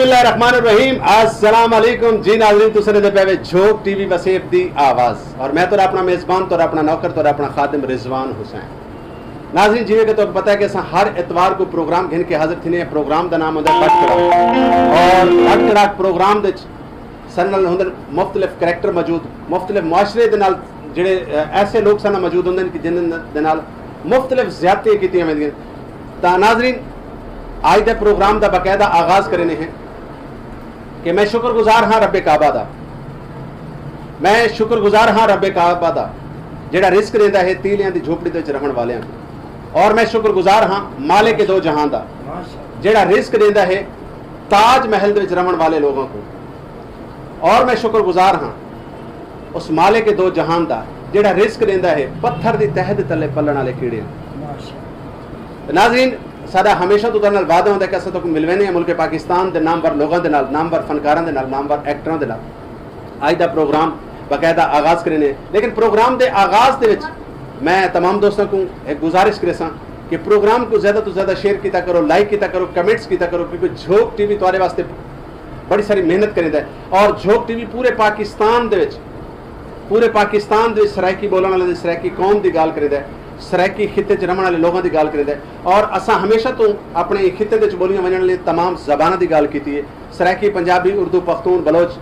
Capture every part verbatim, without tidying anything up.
بسم اللہ الرحمن الرحیم، السلام علیکم جی ناظرین، تساں دے پے وے جھوک ٹی وی وسیب دی آواز، اور میں تہاݙا اپݨا میزبان، تہاݙا اپݨا نوکر، تہاݙا اپݨا خادم رضوان حسین۔ ناظرین، جیویں کہ تہاکوں پتہ ہے کہ اساں ہر اتوار کوں پروگرام گھن کے حاضر تھیندے ہیں۔ پروگرام دا نام ہوندا ہے بٹ کڑاک، اور بٹ کڑاک پروگرام دے وچ ساݙے نال ہوندن مختلف کریکٹر موجود، مختلف معاشرے دے نال جڑے، اے، ایسے لوگ ساݙے نال موجود ہوندن کہ جنہاں دے نال مختلف زیادتیاں کیتیاں ویندیاں۔ تاں ناظرین، اڄ دے پروگرام دا باقاعدہ آغاز کریندے ہیں کہ میں شکر گزار ہاں رب کعبہ دا، میں شکر گزار ہاں رب کعبہ دا، جڑا رزق ݙیندا ہے تیلیاں دی جھوپڑی دے وچ رہݨ والیاں کوں، اور میں شکر گزار ہاں مالک دو جہان دا، جڑا رزق ݙیندا ہے تاج محل دے وچ رہݨ والے لوگاں کوں۔ اور میں شکر گزار ہاں اس مالک دو جہان دا، جڑا رزق ݙیندا ہے پتھر دی تہ دے تلے پلݨ والے کیڑے۔ ناظرین، ساݙا ہمیشہ توں تہاݙے نال وعدہ ہوندا ہے کہ اساں تہاکوں ملویندے ہیں ملک پاکستان دے نامور لوگاں دے نال، نامور فنکاراں دے نال، نامور ایکٹراں دے نال۔ اڄ دا پروگرام باقاعدہ آغاز کریندے ہیں، لیکن پروگرام دے آغاز دے وچ میں تمام دوستاں کوں ایک گزارش کریساں کہ پروگرام کوں زیادہ توں زیادہ شیئر کیتا کرو، لائک کیتا کرو، کمنٹس کیتا کرو، کیونکہ جھوک ٹی وی تہاݙے واسطے بڑی ساری محنت کریندا ہے، اور جھوک ٹی وی پورے پاکستان دے وچ، پورے پاکستان دے وچ سرائیکی ٻولݨ والے دی، سرائیکی قوم دی ڳالھ کریندا ہے، سرائیکی خطے وچ رہݨ والے لوگاں دی ڳالھ کریندا ہے۔ اور اساں ہمیشہ توں اپݨے خطے دے وچ ٻولیاں ونڄݨ والے تمام زباناں دی ڳالھ کیتی ہے۔ سرائیکی، پنجابی، اردو، پختون، بلوچ،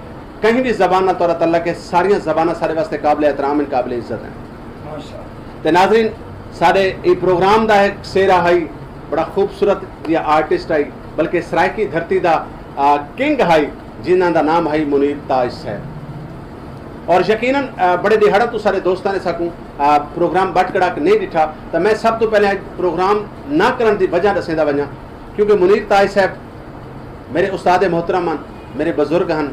کہیں وی زبان نال تہاݙا تعلق ہے، ساریاں زباناں ساݙے واسطے قابل احترام ہن، قابل عزت ہن۔ تے ناظرین، ساݙے ایں پروگرام دا ہک سہرا ہئی، بڑا خوبصورت جیہا آرٹسٹ ہئی، بلکہ سرائیکی دھرتی دا، آ، کنگ ہئی، جنہاں دا نام ہئی منیر تاج صاحب۔ اور یقیناً، آ، بڑے ݙیہاڑاں توں سارے دوستاں نے ساکوں، آ، پروگرام بٹ کڑاک نہیں ݙٹھا، تاں میں سب توں پہلے اڄ پروگرام نہ کرݨ دی وجہ ݙسیندا ونڄاں، کیونکہ منیر تاج صاحب میرے استاد محترم ہن، میرے بزرگ ہن،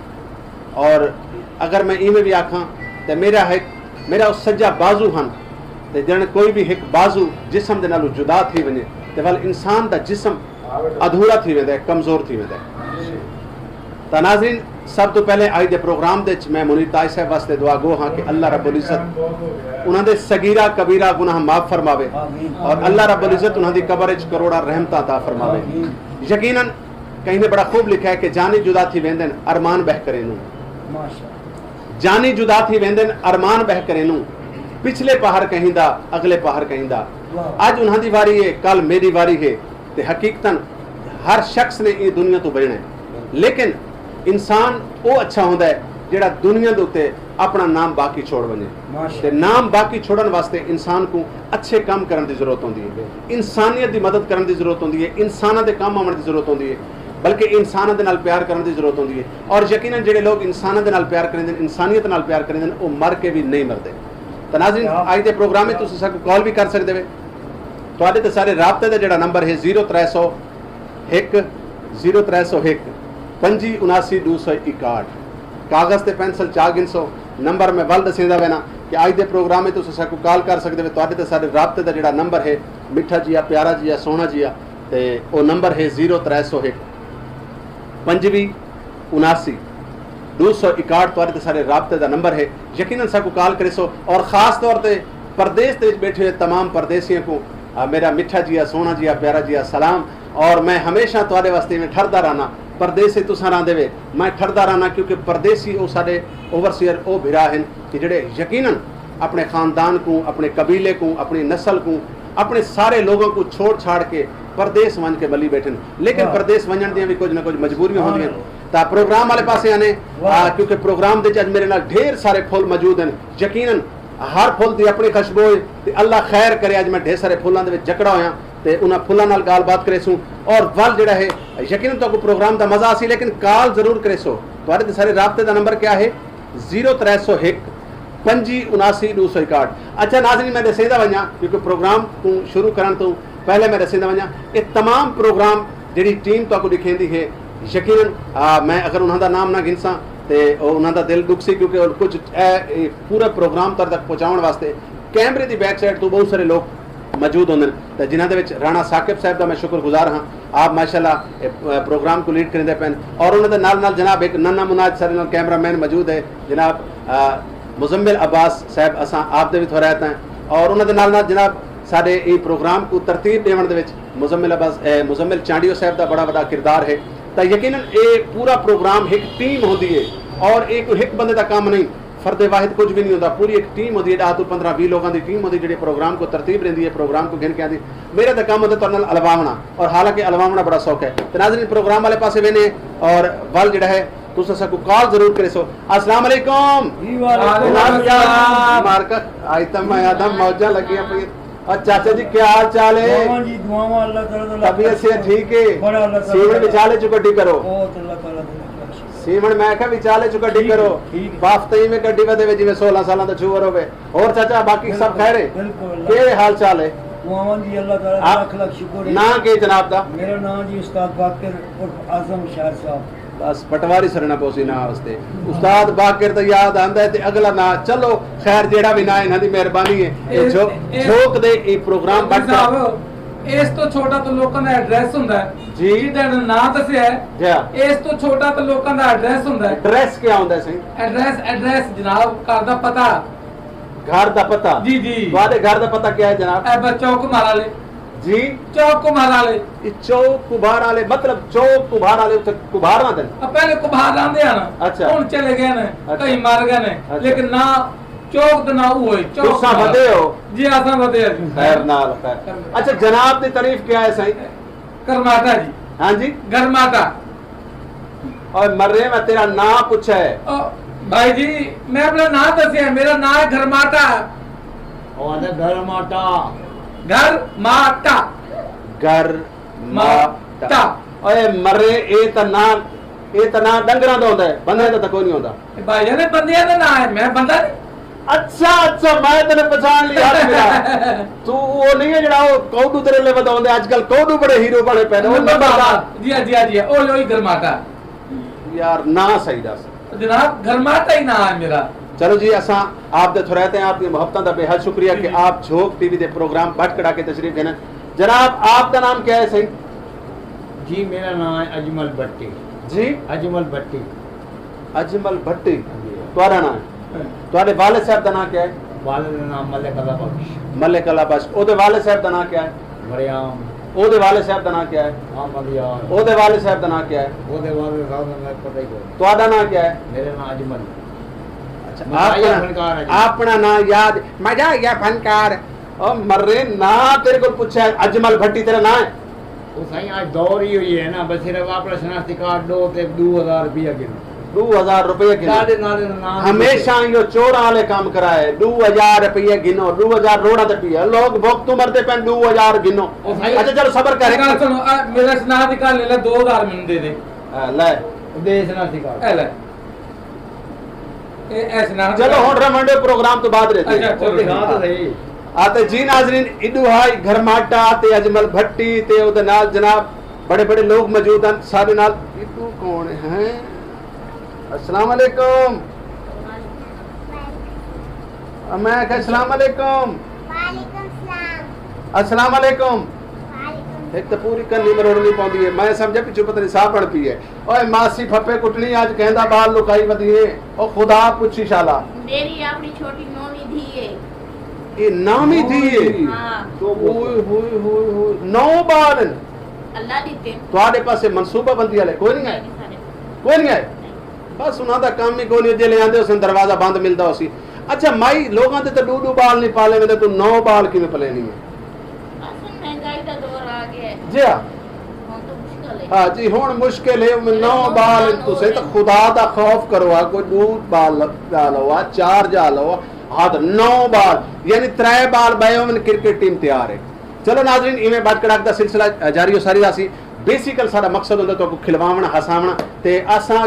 اور اگر میں ایویں وی آکھاں تے میرا ہک، میرا او سجا بازو ہن، تے جݙݨ کوئی وی ہک بازو جسم دے نالوں جدا تھی ونڄے تے ول انسان دا جسم ادھورا تھی ویندا ہے، کمزور تھی ویندا ہے۔ تاں ناظرین، سب توں پہلے اڄ دے پروگرام دے وچ میں منیر تاج صاحب واسطے دعا گو ہاں کہ اللہ رب العزت انہاں دے صغیرہ کبیرہ گناہ معاف فرماوے، اور اللہ رب العزت انہاں دی قبر وچ کروڑاں رحمتاں عطا فرماوے۔ یقیناً کہیں نے بڑا خوب لکھا ہے کہ جانی جدا تھی ویندن ارمان بہہ کرینوں۔ جانی جدا تھی ویندن ارمان بہہ کرینوں۔ پچھلے پہر کہیں دا، اگلے پہر کہیں دا۔ اڄ انہاں دی واری ہے، کل میݙی واری ہے۔ تے حقیقتاً ہر شخص نے ایں دنیا توں ونڄݨا ہے، لیکن انسان او اچھا ہوندا ہے جڑا دنیا دے اتے اپݨا نام باقی چھوڑ ونڄے۔ تے نام باقی چھوڑݨ واسطے انسان کوں اچھے کم کرݨ دی ضرورت ہوندی ہے، انسانیت دی مدد کرݨ دی ضرورت ہوندی ہے، انساناں دے کم آوݨ دی ضرورت ہوندی ہے، بلکہ انساناں دے نال پیار کرݨ دی ضرورت ہوندی ہے۔ اور یقیناً جڑے لوگ انساناں دے نال پیار کریندن، انسانیت نال پیار کریندن، او مر کے وی نہیں مردے۔ تاں ناظرین، اڄ دے پروگرام وچ تساں ساکوں کال وی کر سڳدے وے۔ تہاݙے تے ساݙے رابطے دا جڑا نمبر ہے زیرو ترے سو ہک، زیرو ترے سو ہک، پنجی اناسی ݙو سو اکاہٹھ۔ کاغذ تے پینسل چا گھنسو، نمبر میں ول ݙسیندا وینا کہ اڄ دے پروگرام وچ تساں ساکوں کال کر سڳدے وے۔ تہاݙے تے ساݙے رابطے دا جڑا نمبر ہے، مٹھا جیا، پیارا جیا، سوہݨا جیا، تے او نمبر ہے زیرو ترے سو ہک، پنجوی اناسی ݙو سو اکاہٹھ تہاݙے تے ساݙے رابطے دا نمبر ہے۔ یقیناً ساکوں کال کریسو، اور خاص طور تے پردیس دے وچ ٻیٹھے ہوئے تمام پردیسیاں کوں، آ، میرا مٹھا جیا، سوہݨا جیا، پیارا جیا سلام۔ اور میں ہمیشہ تہاݙے واسطے میں ٹھردا رہنا، پردیس وچ تساں رہندے وے، میں ٹھردا رہنا، کیونکہ پردیسی او ساݙے اوورسیئر، او بھرا ہن کہ جڑے یقیناً اپݨے خاندان کوں، اپݨے قبیلے کوں، اپݨی نسل کوں، اپݨے سارے لوگاں کوں چھوڑ چھاڑ کے پردیس ونڄ کے ملی ٻیٹھن۔ لیکن پردیس ونڄݨ دیاں وی کجھ نہ کجھ مجبوریاں ہوندیاں ہن۔ تاں پروگرام والے پاسے آنے، آ، کیونکہ پروگرام دے وچ اڄ میرے نال ڈھیر سارے پھل موجود ہن۔ یقیناً ہر پھل دی اپݨی خوشبو ہے، تے اللہ خیر کرے اڄ میں ڈھیر سارے پھلاں دے وچ جکڑا ہویاں، تے انہاں پھلاں نال ڳالھ بات کریسوں۔ اور ول جڑا ہے، یقیناً تہاکوں پروگرام دا مزہ آسی، لیکن کال ضرور کریسو۔ تہاݙے تے ساݙے رابطے دا نمبر کیا ہے؟ زیرو ترے سو ہک، پنجی اناسی ݙو سو اکاہٹھ۔ اچھا ناظرین، میں ݙسیندا ونڄاں، کیونکہ پروگرام کوں شروع کرݨ توں پہلے میں ݙسیندا ونڄاں، اے تمام پروگرام جڑی ٹیم تہاکوں ݙکھیندی ہے، یقیناً، آ، میں اگر انہاں دا نام نہ گھنساں تے او انہاں دا دل ݙکھسی، کیونکہ او کجھ اے، اے پورا پروگرام تہاݙے تک پہنچاوݨ واسطے کیمرے دی بیک سائیڈ توں ٻہوں سارے لوک موجود ہوندن۔ تے جنہاں دے وچ رانا ثاقب صاحب دا میں شکر گزار ہاں، آپ ماشاءاللہ اے، اے، پروگرام کوں لیڈ کریندے پئن، اور انہاں دے نال نال جناب ہک ننھا مناج ساݙے نال کیمرہ مین موجود ہے، جناب، آ، مزمل عباس صاحب، اساں آپ دے وی تھوڑا ہیں، اور انہاں دے نال نال جناب ساݙے ایں پروگرام کوں ترتیب ݙیوݨ دے وچ مزمل عباس، اے، مزمل چانڈیو صاحب دا بڑا وݙا کردار ہے۔ تاں یقینا اے پورا پروگرام ہک ٹیم ہوندی ہے، اور اے کوئی ہک بندے دا کم نہیں، فرد واحد کجھ وی نہیں ہوندا، پوری ہک ٹیم ہوندی ہے، ݙاہ توں پندرہ ویہہ لوکاں دی ٹیم ہوندی ہے جیڑھی پروگرام کوں ترتیب ݙیندی ہے، پروگرام کوں گھن کے آندی۔ میرا تاں کم ہوندا تہاݙے نال الواوݨا، اور حالانکہ الواوݨا بڑا سوکھا ہے۔ تے ناظرین، پروگرام والے پاسے ویندے ہیں، اور ول جیڑھا ہے تساں ساکوں کال ضرور کریسو۔ السلام علیکم۔ جی، وعلیکم السلام۔ مبارک۔ آج تاں میں آدھا موجاں لڳیاں پئیاں۔ اور چاچا جی، کیا حال چال ہے؟ دعاواں جی، دعاواں، اللہ تعالیٰ دا لکھ طبیعت صحت ٹھیک ہے؟ بڑا اللہ تعالیٰ سیوݨ دا وچالے چوں کڈھی کرو۔ بہت اللہ تعالیٰ دا لکھ شکر۔ سیوݨ میں آکھیا وچالے چوں کڈھی ٹھیک ہے، کرو۔ ٹھیک ہے۔ بافت ایویں کڈھی ودے وے جیویں سولہ سالاں دا چھوہر ہووے۔ اور چاچا، باقی سب بالکل، خیر ہے؟ بالکل۔ کیڑھے حال چال ہے؟ دعاواں جی، اللہ تعالیٰ دا آپ لکھ لکھ شکر ہے۔ ناں کے جناب دا؟ میرا ناں جی استاد باقر عرف اعظم شاعر صاحب۔ بس پٹواری سرنا پوسی ناں واسطے۔ استاد باقر تاں یاد آندا ہے تے اڳلا ناں، چلو خیر، جیڑھا وی ناں، انہاں دی مہربانی ہے۔ اے اے، جھوک، اے، جھوک دے اے پروگرام بݨ کے۔ صاحب، اس توں چھوٹا تاں لوکاں دا ایڈریس ہوندا ہے۔ جی۔ جݙاں ناں دسیا ہے۔ جی۔ اس توں چھوٹا تاں لوکاں دا ایڈریس ہوندا ہے۔ ایڈریس کیا ہوندا ہے سائیں؟ ایڈریس، ایڈریس جناب، گھر دا پتہ۔ گھر دا پتہ؟ جی، جی۔ تہاݙے گھر دا پتہ کیا ہے جناب؟ اے بس چوک کمبھار والے۔ جی؟ چوک کمبھار والے۔ اے چوک کمبھار والے، مطلب چوک کمبھار والے اتھے کمبھار رہندے ہن؟ آ پہلے کمبھار رہندے ہن۔ اچھا۔ ہݨ چلے ڳئے ہن، اچھا۔ کہیں مر ڳئے ہن۔ اچھا۔ لیکن ناں چوک دا ناں اوہو ہے، چوک تساں کمبھار۔ ودے ہو؟ جی، اساں ودے ہاں جی۔ خیر نال خیر۔ اچھا، جناب دی تعریف کیا ہے سائیں؟ گرماٹا جی۔ ہاں جی؟ گرماٹا۔ اوئے مرے، میں تیرا ناں پچھا ہے۔ او بھائی جی، میں اپݨا ناں دسیا، میرا ناں ہے گھرماٹا۔ او آہدے گھرماٹا۔ گھرماٹا۔ گھرماٹا۔ ماٹا۔ اوئے مرے، اے تاں ناں، اے تاں ناں ݙنگراں دا ہوندا ہے، بندیاں دا تاں کوئی نہیں ہوندا۔ اے بھائی جان، بندیاں دا ناں ہے، میں بندہ نہیں۔ اچھا، اچھا، میں تیکوں پچھاݨ لیا، ہتھ ملا۔ توں او نہیں ہے جیڑھا او کوڈو تیرے لے وداوندے، اج کل کوڈو بڑے ہیرو بݨے پئے نے، او نمبردار۔ جی، جی، جی، او، اوہی گرماٹا۔ یار، ناں صحیح ݙس۔ جناب، گرماٹا ہی ناں ہے میرا۔ چلو جی، اساں آپ دے تھوریت ہیں، آپ دی محبتاں دا بے حد شکریہ کہ آپ جھوک ٹی وی دے پروگرام بٹ کڑا کے تشریف گھنن۔ جناب، آپ دا نام کیا ہے سائیں؟ جی، میرا ناں ہے اجمل بھٹی۔ جی؟ اجمل بھٹی۔ اجمل بھٹی۔ جی۔ تہاݙا ناں ہے؟ تہاݙے والد صاحب دا ناں کیا ہے؟ والد دا ناں ملک اللہ بخش۔ ملک اللہ بخش۔ اوندے والد صاحب دا ناں کیا ہے؟ مریام۔ اوندے والد صاحب دا ناں کیا ہے؟ احمد یار۔ اوندے والد صاحب دا ناں کیا ہے؟ اوندے والد صاحب دا ناں پتہ ہی کوئی۔ تہاݙا ناں کیا ہے؟ میرا ناں اجمل۔ اچھا، مزاحیہ اپݨا، فنکار ہے جی۔ اپݨا ناں یاد، مزاحیہ فنکار۔ او مرے، ناں تیرے کول پچھا ہے، اجمل بھٹی تیرا ناں ہے؟ او سائیں، اڄ دور ایہو ہی ہے نا، بس صرف اپݨا شناختی کارڈ ݙو تے ݙو ہزار روپیہ گھنو۔ ݙو ہزار روپیہ گھنو۔ ݙاݙے نالے دا ناں ہمیشہ ایہو چوراں والے کم کرائے، ݙو ہزار روپیہ گھنو، ݙو ہزار روڑاں تے پیا، لوگ بھوک توں مردے پئن، ݙو ہزار گھنو۔ او سائیں، اچھا چلو صبر کر۔ ڳالھ سݨو، آ، میرا شناختی کارڈ لے لے، ݙو ہزار مینوں ݙے ݙے۔ ہاں، لے۔ ݙے شناختی کارڈ۔ اے لے۔ اے، اے سݨا۔ چلو ہݨ رمنڈے پروگرام توں بعد رہتے۔ اچھا، چلو، ٹھیک ہے۔ آتے جی ناظرین، ایݙو ہائی گھرماٹا تے اجمل بھٹی تے اوندے نال جناب بڑے بڑے لوگ موجود ہیں سارے نال۔ ایݙو کون ہیں؟ السلام علیکم۔ میں آکھیا السلام علیکم۔ وعلیکم السلام۔ السلام علیکم۔ وعلیکم۔ ہک تاں پوری کنی مروڑنی پوندی ہے، میں سمجھا پچھوں پتہ نہیں ساہ بݨ پئی ہے۔ اوئے ماسی پھپھے کٹنی، اڄ کہیں دا ٻال لکائی ودی ہے۔ او خدا پچھی شالا۔ میری اپݨی چھوٹی نومی دھی ہے۔ اے نومی دھی ہے؟ ہاں۔ اوئے ہوئے ہوئے ہوئے، نو ٻال ہن؟ اللہ ݙتے۔ تہاݙے پاسے منصوبہ بندی والے کوئی نہیں آئے؟ نہیں، سارے۔ کوئی نہیں آئے؟ نہیں۔ بس انہاں دا کم ہی کوئی نہیں، جیلے آندے ہوسن دروازہ بند ملدا ہوسی۔ اچھا مائی، لوگاں تے تاں ݙو ݙو ٻال نہیں پالے ویندے، توں نو ٻال کیویں پلیندی ہیں؟ بس ہݨ مہنگائی دا دور آ ڳیا ہے۔ جی ہاں۔ ہݨ تاں مشکل ہے۔ ہاں جی، ہݨ مشکل ہے، میں نو ٻال ہن، تسیں تاں خدا دا خوف کرو، آ کوئی ݙو ٻال ڄا لو، آ چار ڄا لو، آ حد نو ٻال، یعنی ترے ٻال ٻئے ہوون کرکٹ ٹیم تیار ہے۔ چلو ناظرین، ایویں بٹ کڑاک دا سلسلہ جاری و ساری رہسی۔ بیسیکل ساݙا مقصد ہوندا تہاکوں کھلواوݨا، ہساوݨا، تے اساں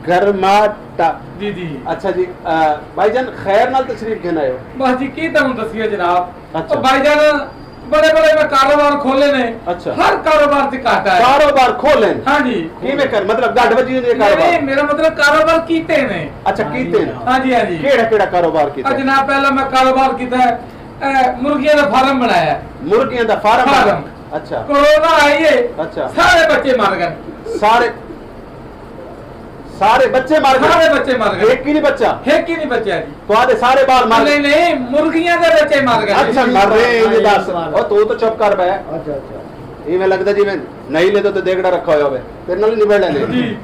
گرماٹا۔ جی، جی۔ اچھا جی، آ، بھائی جان خیر نال تشریف گھن آئے ہو؟ بس جی، کی تہاکوں دسیے جناب۔ اچھا۔ او بھائی جان، بڑے بڑے میں کاروبار کھولے نے۔ اچھا۔ ہر کاروبار تے گھاٹا ہے۔ کاروبار کھولے نے؟ ہاں جی۔ کیویں کر، مطلب گھٹ وجی نے نہیں، کاروبار؟ نہیں، میرا مطلب کاروبار کیتے نے۔ اچھا، کیتے نے۔ ہاں جی، ہاں جی۔ کیڑا کیڑا کاروبار کیتا؟ آ جناب، پہلا میں کاروبار کیتا ہے، اے، مرغیاں دا فارم بݨایا ہے۔ مرغیاں دا فارم؟ فارم۔ اچھا۔ کورونا آئی ہے، اچھا۔ سارے بچے مر گئے۔ سارے، سارے بچے مر گئے؟ سارے بچے مر گئے۔ ہک ہی نہیں بچا؟ ہک ہی نہیں بچا جی۔ تہاݙے سارے ٻال مر گئے؟ نہیں، نہیں، مرغیاں دے بچے مر گئے۔ اچھا، مر گئے، یہ دس۔ او تو تو چپ کر بے۔ اچھا، اچھا۔ ایویں لڳدا جیویں نہیلے دے تے دیگڑا رکھا ہویا ہووے، تیرے نال ہی نبیڑ لینے۔ جی۔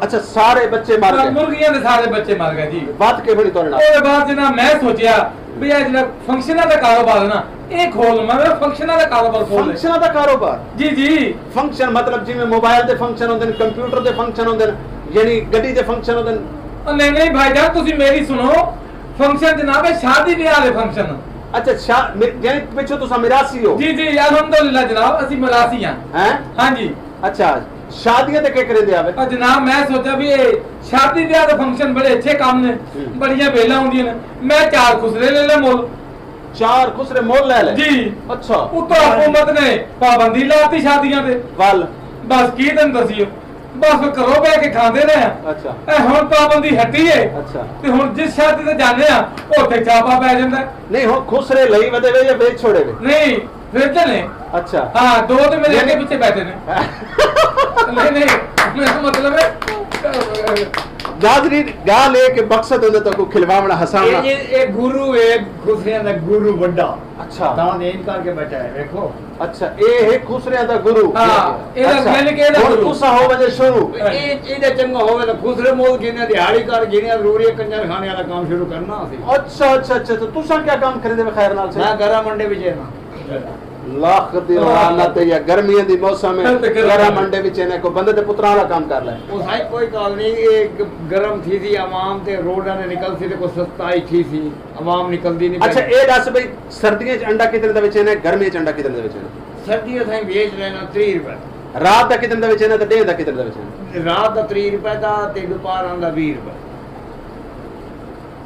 اچھا، سارے بچے مر ڳئے؟ مرغیاں دے سارے بچے مر ڳئے جی۔ وت کے بݨی تہاݙے نال؟ اوہدے بعد جناب میں سوچیا بھئی اے جیڑھا فنکشناں دا کاروبار ہے نا، اے کھول، میں فنکشناں دا کاروبار کھول لے۔ فنکشناں دا کاروبار؟ جی جی۔ فنکشن مطلب جیویں موبائل دے فنکشن ہوندے نے، کمپیوٹر دے فنکشن ہوندے نے، یعنی گݙی دے فنکشن ہوندے نے۔ او نہیں نہیں بھائی جان، تسی میݙی سݨو، فنکشن جناب اے شادی بیاہ دے فنکشن۔ اچھا، شا-، می-، یعنی پچھوں تساں میراثی ہو؟ جی جی، الحمدللہ جناب، اسی میراثی ہاں۔ ہیں؟ ہاں جی۔ اچھا، شادیاں تے کے کریندے آوے؟ او جناب، میں سوچا بھی اے شادی بیاہ دے فنکشن بڑے اچھے کم نے، ہوں۔ بڑیاں ویلاں ہوندیاں نے، میں چار خسرے لے لے مول۔ چار خسرے مول لے لے؟ جی۔ اچھا۔ اتوں حکومت نے پابندی لاتی شادیاں تے۔ ول۔ بس کی تن دسیو، بس گھروں بہ کے کھاندے رہے ہاں۔ اچھا۔ اے ہن پابندی ہٹی ہے۔ اچھا۔ تے ہن جس شادی تے جانے ہاں، اوتھے چھاپا پے جاندا ہے۔ نہیں، ہن خسرے لئی ودے وے یا ویچ چھوڑے وے؟ نہیں، ویچے نے۔ اچھا۔ ہاں، دو تے میرے اگے یعنی پیچھے بیٹھے نے۔ نہیں نہیں، میرا مطلب ہے، ناظرین، ڳالھ اے کہ مقصد ہوندا تہاکوں کھلواوݨا، ہساوݨا۔ اے، اے، اے گرو ہے، خسریاں دا گرو وݙا۔ اچھا۔ تاں دے انکار کے بیٹھا ہے، ویکھو۔ اچھا، اے ہے خسریاں دا گرو۔ ہاں، اے دا اچھا۔ یعنی کہ اے دا ہݨ گرو۔ تساں ہو ونڄے شروع۔ اے، اے دا چنڳا ہووے تاں خسرے مول گھنے، دیہاڑی کر گھنے، ضروری ہے کنجر خانے والا کام شروع کرنا اسی۔ اچھا، اچھا، اچھا، تو تساں کیا کام کریندے وے خیر نال سئیں؟ میں گرا منڈے وچ ہاں۔ لکھ دی لعنت ہے یا گرمیاں دی موسم ہے، تے گرم گرا ہے۔ منڈے وچ اینے کو بندے دے پتراں والا کام کر لے۔ او سائیں کوئی ڳالھ نہیں، اے گ-، گرم تھی سی، عوام تے روڈاں تے نکل سی تے کوئی سستائی تھی سی، عوام نکلدی نہیں پئی۔ اچھا، اے ݙس بھئی سردیاں اچ انڈا کتنے دا وچینے، گرمیاں اچ انڈا کتنے دا وچینے؟ سردیاں سائیں ویچ لینا تریہہ روپے۔ رات دا کتنے دا وچینے تے ݙینہہ دا کتنے دا وچینے؟ رات دا تریہہ روپے دا تے دوپہر آندا ویہہ روپے۔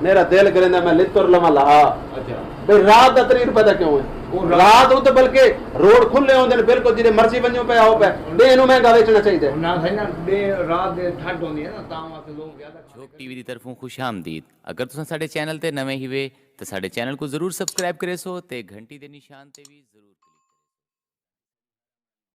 میرا دل کریندا میں لتر لواں لہا۔ اچھا۔ بھئی رات دا تریہہ روپے دا کیوں ہے؟ او رات رات نوں تے بلکہ روڈ کھلے ہوندے نے، بالکل جیڑھے مرضی ونڄو پئے آؤ پئے، ݙینہہ نوں مہنگا ویچݨا چاہیدے۔ نہ سائیں نا، ݙینہہ رات دے ٹھڈ ہوندی ہے نا، تاں واسطے لوگ زیادہ کھاندے۔ جھوک ٹی وی دی طرفوں خوش آمدید۔ اگر تساں ساݙے چینل تے نویں ہیوے تاں ساݙے چینل کوں ضرور سبسکرائب کریسو تے گھنٹی دے نشان تے وی ضرور کلک